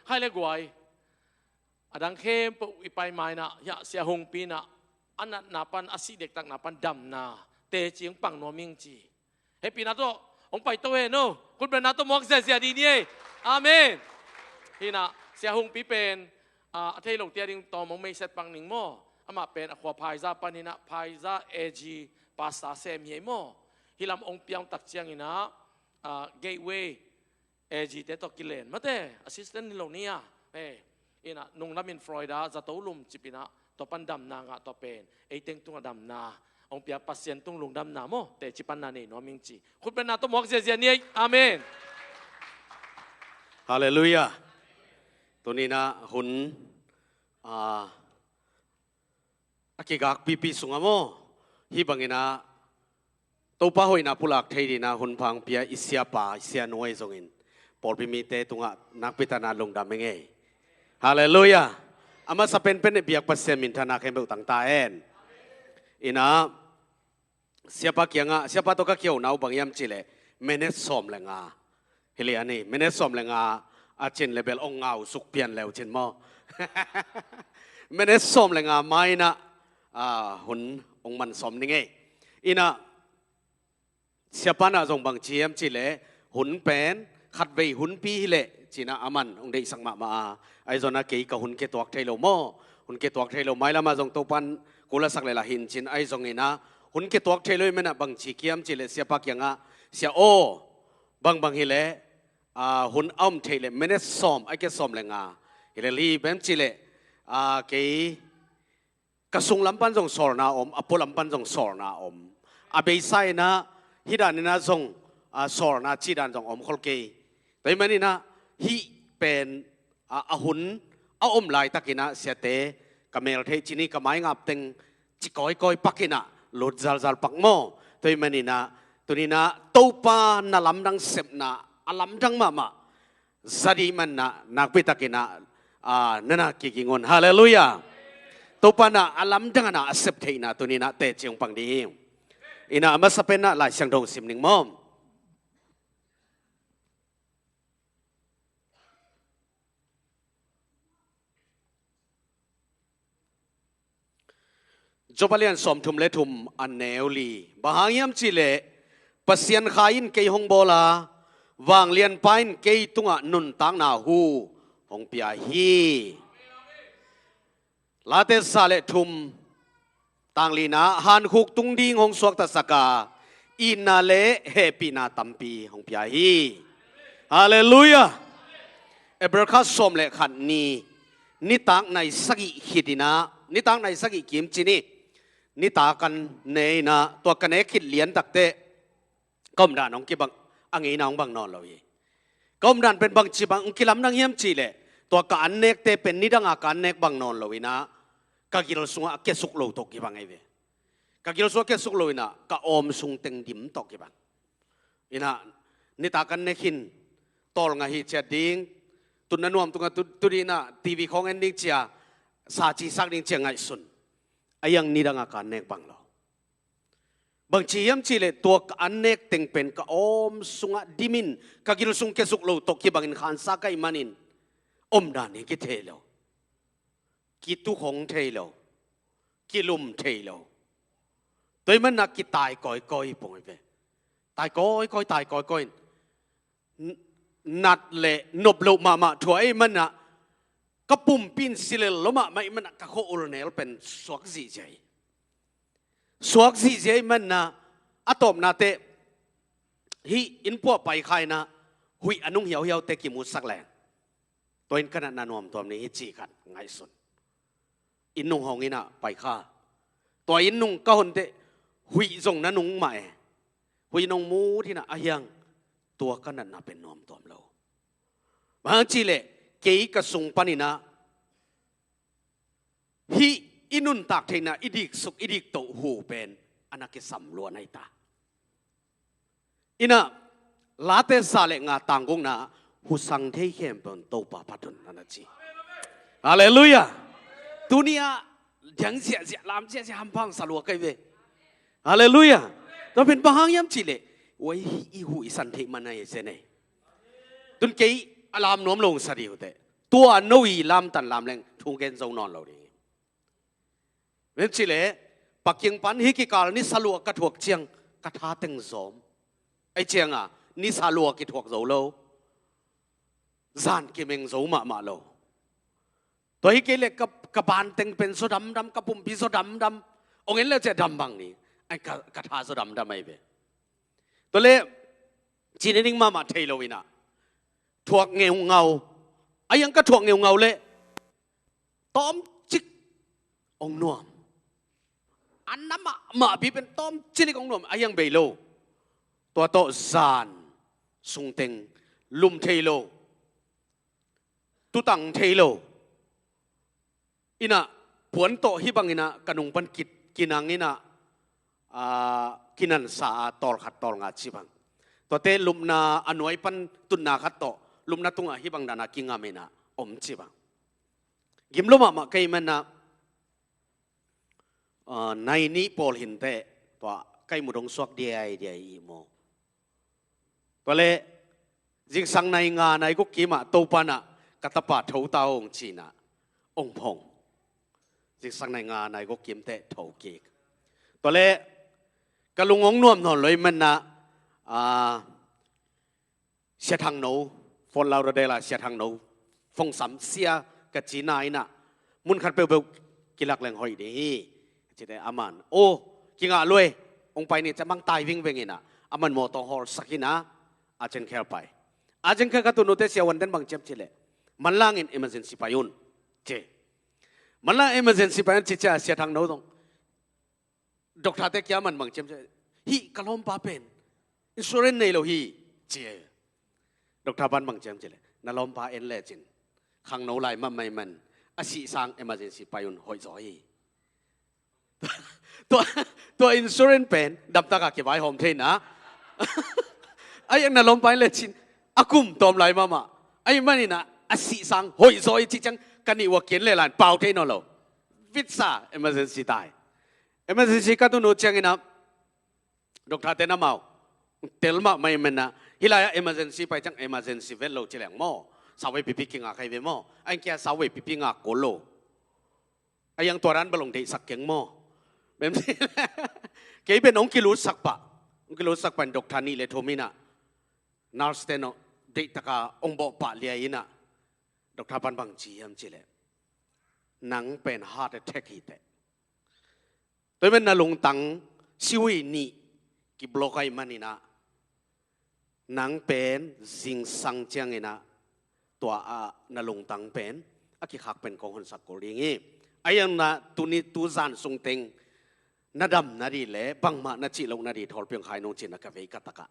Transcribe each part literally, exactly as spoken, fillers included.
Khai le guai, a dang khempeuh i pai ma-in ah, hiah Sia Hungpi in ah, a natna pan, a sih dektakna pan damna teci hong pang nuam ing ci. Hehpihna tawh hong paito hen aw. Khutbetna tawh muak ziazia dih ni ei. Amen. Hi-in ah Sia Hungpi pen, ah, a thei lote ading tawm hong meiset pak ning maw. Amah pen a khua Phaiza pan hi-in ah, Phaiza A G pastor sem hi ei maw. Hih lam hong piang tak ciangin ah, ah, Gateway A G te tawh kilen, mate, assistant hi lo ni a. Eh, hi-in ah nunglam in Florida zato lum cip in ah, tua pan damna ngah, tua pen ei teng tungah damna hong pia, Pasian tung lungdamna maw, teci panna nei nuam ing ci. Khutbetna tawh muak ziazia ni ei. Amen. Halleluiah. Tuni-in ah hun, ah, a kigakpipi sungah maw, hih bangin ah Topa hoihna pulak thei dingin ah hun pha hong pia i siapa, i sianu ahi zongin, pawlpi mite tungah nakpi takin ah lungdam ing ei. Halleluiah. A masa penpen i biak Pasian minthanna khempeuh tang ta hen. Hi-in ah, siapa kiangah, siapa tawh ka kihona uh bang hiam cih leh, minute sawm le nga. Hi leh a ni, minute sawm le nga a cin leh bel hong ngausuk pian le uh cin maw. Minute sawm le nga ma-in ah, ah, hun hong man sawm ning ei. Hi-in ah, siapa in ah zong bang ci hiam cih leh, hun pen khatvei hunpi hi leh ci-in ah aman hong deihsak mahmah a. Ahi zongin ah kei ka hun kia tuak thei lo maw. Hun kia tuak thei lo, mailam ah zong Topa'n kul a sak leh lah hi-in cin, ahi zongin ah hun kia tuak thei lo ahih manin ah bang ci hiam cih leh, siapa kiangah, sia aw, bangbang hi leh, ah, hun a om theih leh minute sawm, a kia sawm le nga hi leh, hi bang hiam cih leh, ah, kei ka sunglam pan zong sawlna om, a pualam pan zong sawlna om. A beisa-in ah, hih dan-in ah zong, ah, sawlna cih dan zong om khol kei. Tua ahih manin ah, hih pen, ah, a hun a om laitakin ah, siate, ka mel theih ci ni, ka mai ngap teng ci kawikawi pak in ah, lut zalzal pak maw. Tua ahih manin ah, tuni-in ah Topa na lamdang sepna, a lamdang mahmah za ding ahih manin ah, nakpi takin ah, ah, na na kiging un. Halleluiah. Topa na a lamdang a na a sep theihna tuni-in ah teci hong pang ding hi. Hi-in ah a masa pen ah Lai Siangtho sim ning maw. Job a lian sawmthum le thum, a neu li. Bang hang hiam cih leh, Pasian Kha in kei hong bawl a, Vanglianpa in kei tungah nuntakna hu hong pia hi. Late za le thum, tang lina, hankhuk tung ding hong suaktasak a, itna le hehpihna tampi hong pia hi. Halleluiah. April kha sawm le khat ni, nitak nai sagih khit in ah, nitak nai sagih kim ci ni, nitak kan ne in ah, tua ka nek khit lian takteh, ka omdan hong kibang, a ngeina hong bang nawn lo hi. Ka omdan pen bangci bang hong kilamdang hiam cih leh, tua ka an nekte pen nidang a ka an nek bang nawn lo in ah, ka gil sungah a kiasuk lo tawh kibang ahi ve. Ka gil sungah a kiasuk lo in ah, ka awm sung teng dim tawh kibang. In ah, nitak kan nek hin, tawlnga hi ciat ding, tutna nuam tungah tu, tu ding in ah, T V khawng en ding ci a, sa cisak ding ci a ngaihsun. A hiang nidang a ka an nek bang lo. Bangci hiam cih leh, tua ka an nek teng pen ka awm sungah dim in, ka gil sung kiasuk lo tawh kibangin khansa ka hih manin, omdan hi kithei lo, kitukhong thei lo, kilum thei lo. Tua ahih manin ah kitai kawikawi pong hi ve. Tai kawikawi, tai kawikawi in, n-, nat le nop loh mahmah thu ahih manin ah, ka pumpi in si lel lo mahmah ahih manin ah, ka khua ulnel pen suak zihziah hi. Suak zihziah ahih manin ah, a tawpna teh, hih inn puah pai kha in ah, huih a nung hiauhiaute kimusak leng, tua in ka natna nuamtuam ning hi cih khat ngaihsun. Inn nung hong in ah pai kha. Tua inn nung ka hon teh, huih zong na nung mah e. Huih nong mut in ah, a hiang, tua ka natna pen nuamtuam lo. Bang hang cih leh, kei ka sung panin ah, hih i nuntak theihna, i diksuk, i diktoh hu pen, a na kisam lua na hi ta. In ah, Late za le nga, tang gukna, husang thei khempeuh in Topa phat un, a na ci. Halleluiah. Tuni-ah, diang ziahziah, lam ziahziah hampha hong sa lua ka hi ve. Halleluiah. Tua pen bang hang hiam cih leh, ua i, i hu i san theih man ahi zen ei. Tun kei a lam nuam lo hong sa dih uh teh. Tua no i lamtan lam leng thu gen zo nawn lo ding hi. Ven ci leh, paking pan hih kikal nisa lua ka thuak ciang ka tha teng zawm. Ei cianga nisa lua kithuak zo lo. Zan kimeng zo mahmah lo. Tua hi kei leh ka, ka banteng pen zaw damdam, ka pumpi zaw damdam. Ong en leh ciah dam bang ni. Ai ka, ka tha zaw damdam ai ve. Tua leh, cih ni ding mahmah thei lo inah. Thuak ngeungau. A hiang ka thuak ngeungau leh. Tawmcik ong nuam. A na mahmah pi pen tawmcik ong nuam. A hiang bei lo. Tua tawh zan sungteng lum thei lo. Tutang thei lo. Inah, puan tawh hih bang inah, ka nung pan ki, kinang inah, ah, kinansa a tawlkhat tawlnga ci bang. Tuate lupna a nuai pan tutna khat tawh, lupna tungah hih bang dana kingam inah, om ci bang. Gim lo mahmah kei manah, ah, nai nih pawl hinteh, tua kai mu dong suak diaidiai i maw. Tua leh, zingsang nai nga nai guk kimah Topa nah ka tapa tho ta ung cinah ong phong. Zingsang nai nga nai guk kimteh tho kik. Tua leh, ka lung ong nuam nawn lo i manah, ah, Sia Thang No, Fort Lauderdale ah Sia Thang No fongsam sia ka cina inah, mun khat peuhpeuh kilak leng hoih ding hi. Cite aman, oh, kingah luai, ong pai ni, ca mang tai vingveng inah, aman mawtaw hawlsak inah, a cengkhel pai. A cengkhel ka tun ute siavuanten bang ciam cileh, manlangin emergency pai un, ci. Manlang emergency pai un ci cia Sia Thang No zong. Doctor te kia man bang ciam cileh, hih ka lawmpa pen insurance nei lo hi, ci. Doctor pan bang ciam cileh, na lawmpa en lecin khangno lai mahmah man, a sih sang emergency pai un hoih zaw hi. Tua, tua insurance pen damtaka kivaihawm thei na. A hiang na lawmpa en lecin a kum tawm lai mahmah. Ahi maninah a sih sang hoih zaw hi ci ciang ka nih ua ken le lan pau thei nawn lo. Vitsa emergency tai. Emergency ka tun uh cianginah, doctor ten amau tel mahmah i menah, hih lai-ah emergency pai ciang emergency vet lo ci leng maw. Sawei pipi kingak hai ve maw. A hiang kia sawei pipi ngak kul lo. A hiang tua dan bel ong deihsak keng maw. Kei pen ong kilutsak pah. Ong kilutsak pah in doctor nih le thum inah, nurse ten deih taka ong bawh pah liai inah, doctor pan bang ci hiam cileh, nang pen heart attack hiteh. Tua hi man na lungtang sihui nih kiblok ahi maninah, nang pen zingsang cianginah tua ah na lungtang pen a kikhak pen kong honsak kul ding hi. A hiang na tuni tuzan sungteng na dam nadih le bangmah na cih loh nadih thawlpi ong khai nung cinah ka vei ka takah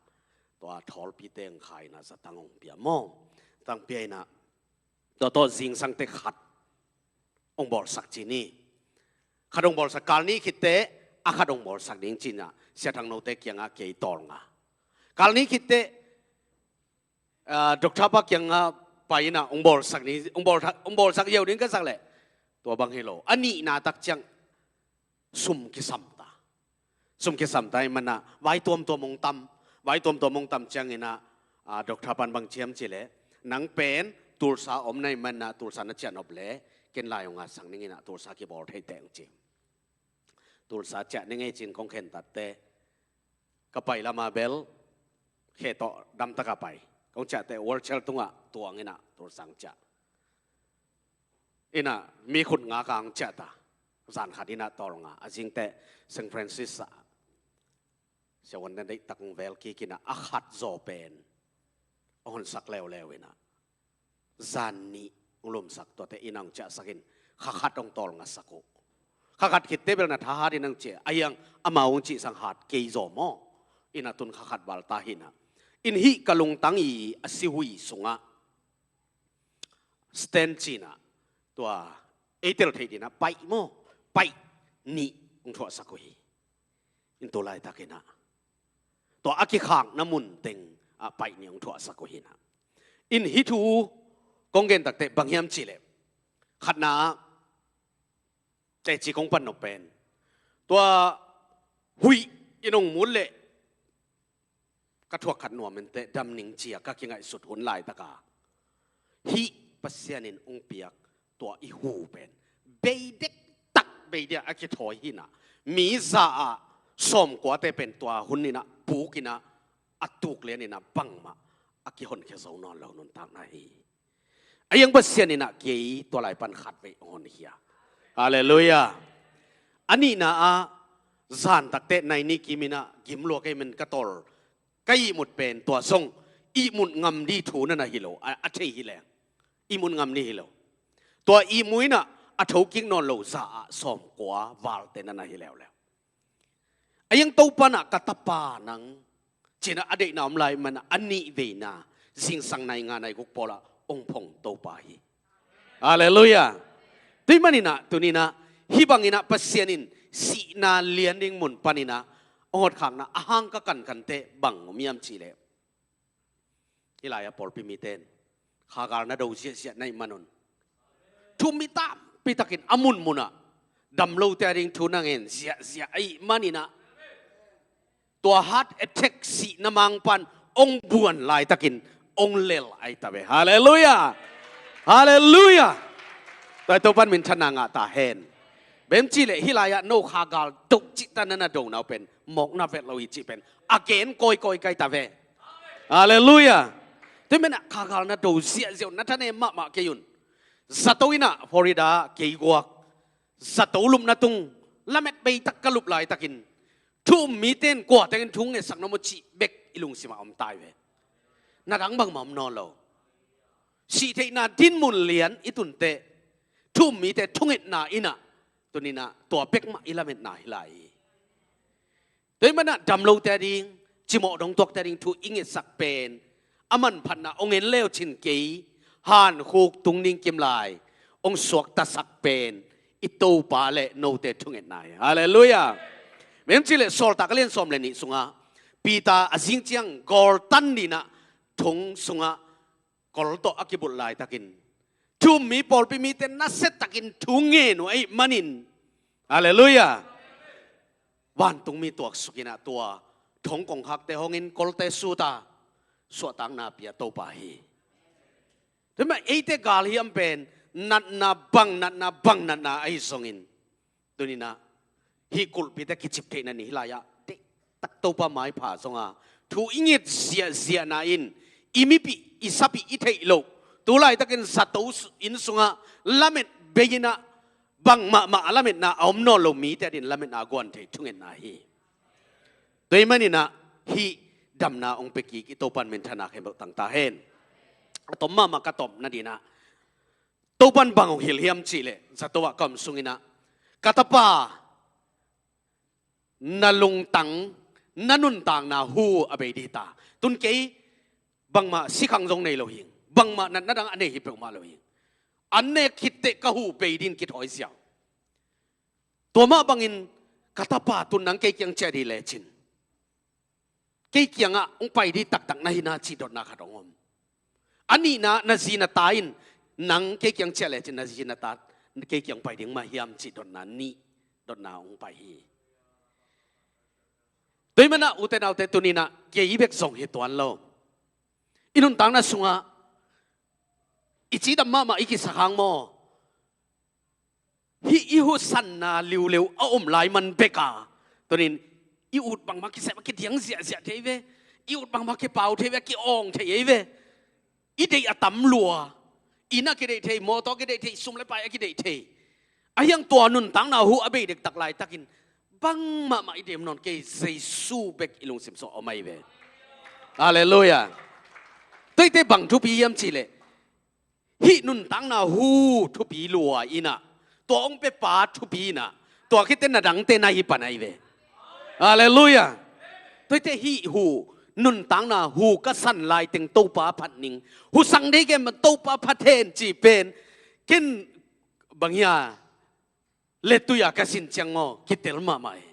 tua thawlpite ong khai inah zatang ong pia maw. Tang pia inah, tua tawh zingsangte khat ong bawlsak ci ni. Khat ong bawlsak, kal nih khitteh a khat ong bawlsak ding cinah Sia Thang Note kiangah kei tawlnga. Kal nih khitteh, ah, doctor pa kiangah pai inah ong bawlsak ding, ong bawlsak, ong bawlsak ziau ding ka sak leh, tua bang hi lo. A nihna tak ciang sum kisam ta. Sum kisam ta i manah vai tuamtuam ong tam. Vai tuamtuam ong tam cianginah, ah, doctor pan bang ci hiam cileh, nang pen Tulsa om na i manah Tulsa na ciah nop le ken lai ong ngatsak ninginah Tulsa kibawl thei teng ci. Tulsa ciah ning ei cin kong khentatte, ka pai lama bel khe tawh damtaka pai. Kong ciahte wheelchair tungah tuanginah Tulsa ong ciah. Inah mi khut nga kang ciah ta. Zan khat inah tawlnga. A zingteh Saint Francis ah siavuan den deihtak ong vel kik inah a khat zaw pen ong honsak leuleu inah, zan nih ong lumsak, tuate inah ong ciahsak in kha khat ong tawlngasak uh. Kha khat khitteh bel na thahat inah ong ciah, a hiang amau ong cih sang hat kei zaw maw. Inah tun kha khat val ta hinah, in hih ka lungtang i a sihui sungah stent cinah, tua ei tel theih dinah paih maw, paih nih ong thuahsak uh hi. In tu laitakinah tua a kikhakna mun teng ah paih nih ong thuahsak uh hinah. In hih thu kong gen takteh bang hiam cileh, khatna ah teci kong pan nop pen, tua huih in ong mut leh ka thuak khat nuam inteh dam ning cia ka kingaihsut hun laitaka, hih Pasian in hong piak tua i hu pen bei dektak bei dia a kithawi hi-in ah, mi za ah sawmkuate pen tua hun in ah buk in ah a tuk lian in ah bangmah a kihonkhia zo nawn lo nuntakna hi. A hiang Pasian in ah kei tua lai pan khatvei hong honkhia. Halleluiah. A nihna ah zan takte nai ni kim in ah gim lua kei men ka tol ka ihmut pen tua zong ihmut ngam ding thu na na hi lo, a, a thei hi leng ihmut ngam ding hi lo. Tua ihmut in ah a thokik nawn lo za ah sawmkua valte na na hi leuleu. A hiang Topa in ah ka tapa nang ci-in ah a deihna om lai man ah a nihveina zingsang nai nga nai guk pawl ah hong phong Topa hi. Halleluiah. Tua ahih manin ah tuni in ah hih bangin ah Pasian in sihna lian ding mun panin ah hong hotkhakna a hang ka kankhante bang om hiam cih leh, hih lai-ah pawlpi mite in khagal na do ziahziah na hih man un, thu um mi tampi takin a munmun ah dam lote a ding thu na ngen ziahziah ahih manin ah tua heart attack sihna mangpa'n hong buan laitakin hong lel ahi ta ve. Halleluiah. Halleluiah. Tua Topa'n minthanna ngah ta hen. Bang hiam cih leh hih lai-ah no khagal do cih ta na na do na uh pen mawkna vet lo hi cih pen a gen kawikawi ka hi ta ve. Halleluiah. Tua ahih manin ah khagal na do ziahziah un, na thanem mahmah kei un. Zato in ah Florida kei guak zato lupna tung lamet beitak ka lup laitakin thu um mite in kua tengin thu hong ngetsak nuam uh cih bek i lungsim ah om ta hi ve. Na dang bangmah om nawn lo. Sihtheihna dinmun lian i tun teh thu um mite thungetna in ah tuni in ah tua bek mah i lametna hi lai hi. Tua ahih manin ah dam lote a ding, cimawh dong tuakte a ding thu i ngetsak pen a manphatna hong en le uh cin kei, hankhuk tung ding kim lai hong suaktasak pen i Topa le note thungetna hi. Halleluiah. Bang hiam cih leh Sawltak a lian sawm le nih sungah Peter a zing ciang gawltan ding in ah thong sungah kol tawh a kibulh laitakin thu um mi pawlpi mite nasiatakin thu ngen uh ahih manin, halleluiah, vantungmi tuaksuk in ah tua thong kongkhakte hongin kolte sut a suahtakna pia Topa hi. Tua ahih manin eite galhiam pen natna bang natna bang natna ahi zongin, tuni in ah hih kulhpite kicip theihna ni hih lai-ah deihtak Topa maipha zong a thu i nget ziahziahna in i mipih i sapih i theih loh, tu laitakin zato inn sungah lamet bei in ah bang mahmah a lametna a om nawn lo mite a ding lametna a guan thei thungetna hi. Tua ahih manin ah hih damna hong pia kik i Topa'n minthanna khempeuh tang ta hen. A tom mahmah ka tawpna ding in ah Topa'n bang hong hilh hiam cih leh zato ah ka om sungin ah ka tapa na lungtang na nuntakna hu a bei ding hi ta. Tun kei bangmah sikhang zong nei lo hi ing, bangmah natna dang a nei hi peuhmah lo hi ing. An nek khit teh ka hu bei ding kithawi ziau. Tua mah bangin ka tapa tun nang kei kiang ciah ding lecin kei kiangah hong pai ding taktak na hi na cih dotna khat hong om. A nihna na zi na ta in nang kei kiang ciah lecin na zi na ta kei kiang pai ding mah hiam cih dotna nih dotna hong pai hi. Tua ahih manin ah ute naute tuni in ah kei bek zong hi tuan lo. I nuntakna sungah i cidam mahmah i kisa hang maw? Hih i husanna liuleu a om lai man bek a, tuni in i ut bangmah kisep a kidiang ziahziah thei ve. I ut bangmah kipau thei ve, a ki-awng thei ei ve. I deih a tam lua. Inn a kideih thei, mawtaw a kideih thei, sum le pai a kideih thei. A hiang tua nuntakna hu a bei dektak laitakin bang mahmah i dem nawn kei, Jesu bek i lungsim sungah om ahi ve. Halleluiah. Tua ahih teh bang thupi hiam cih leh hih nuntakna hu thupi lua in ah, tua hong piapa thupi in ah, tua khit teh na dangte na hi pan ahi ve. Halleluiah. Tua ahih teh hih hu, nuntakna hu ka san laiteng Topa phat ning, hu sang dei kem Topa phat hen cih pen ken bang hia, lettui a ka sin ciang maw kitel mahmah hi.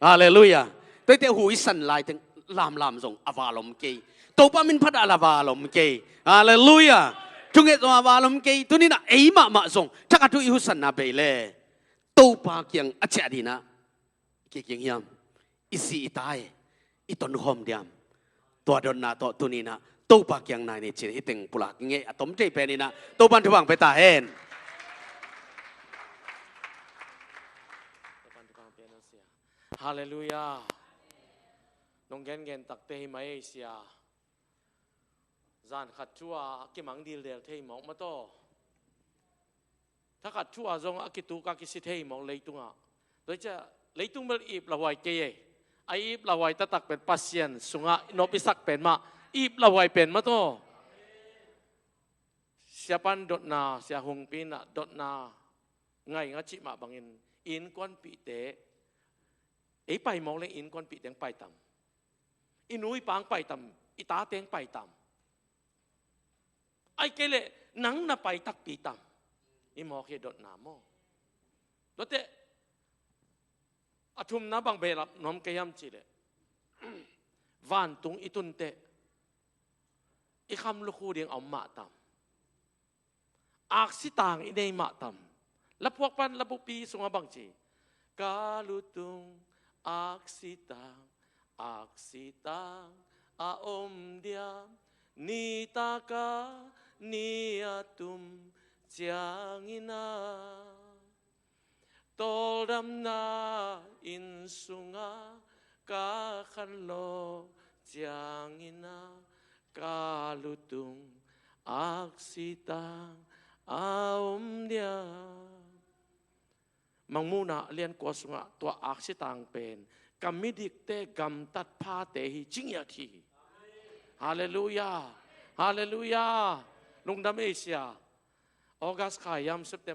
Halleluiah. Tua ahih teh hu i san laiteng lamlam zong a val om kei. Topa min phat a la val om kei. Halleluiah. Thunget zong a val om kei. Tuni in ah ei mahmah zong thakhat thu i husanna bei leh Topa kiang a ciah ding in ah, kei kiang hiam, i si i tai i tonkhawm diam? Tua dotna tawh tuni in ah Topa kiang nai ni cin, hih teng pulak ngei a tom thei pen in ah Topa'n thupha pia ta hen. Halleluiah. Nong gengen takte hi mai ei sia. Zan khat thu a kimang dildel thei mawk mataw. Thakhat thu a zong a kituk a kisi thei mawk leitungah. Tua hi ciah leitung bel ip lauhuai kei ei. A ip lauhuai taktak pen Pasian sungah nop i sak pen mah, ip lauhuai pen mataw. Siapa'n dotna, Sia Hungpi in ah dotna ngainga cih mah bangin i innkuanpihte, ei pai mawk leng i innkuanpihte hong pai tam? I nu i pa hong pai tam? I tate hong pai tam? Ahih kei leh nang na pai takpi tam? I mawk hi dotna maw. Tuate a thumna bang behlap nuam kei hiam cih leh vantung i tun teh i kham lukhu ding a om mah tam? Aksi tang i nei mah tam? Laphuak pan labupi sungah bang ci? Ka lutung aksi tang, aksi tang a om diam, nitak a ni a tum ciangin ah. Tawldamna inn sungah ka khanlawh ciangin ah, ka lutung aksi tang a om diam. Mangmuhna a lian kua sungah tua aksi tang pen ka midikte gamtat phate hi ci ngiat hi. Halleluiah. Halleluiah. Lungdam ei sia. August kha hiam, September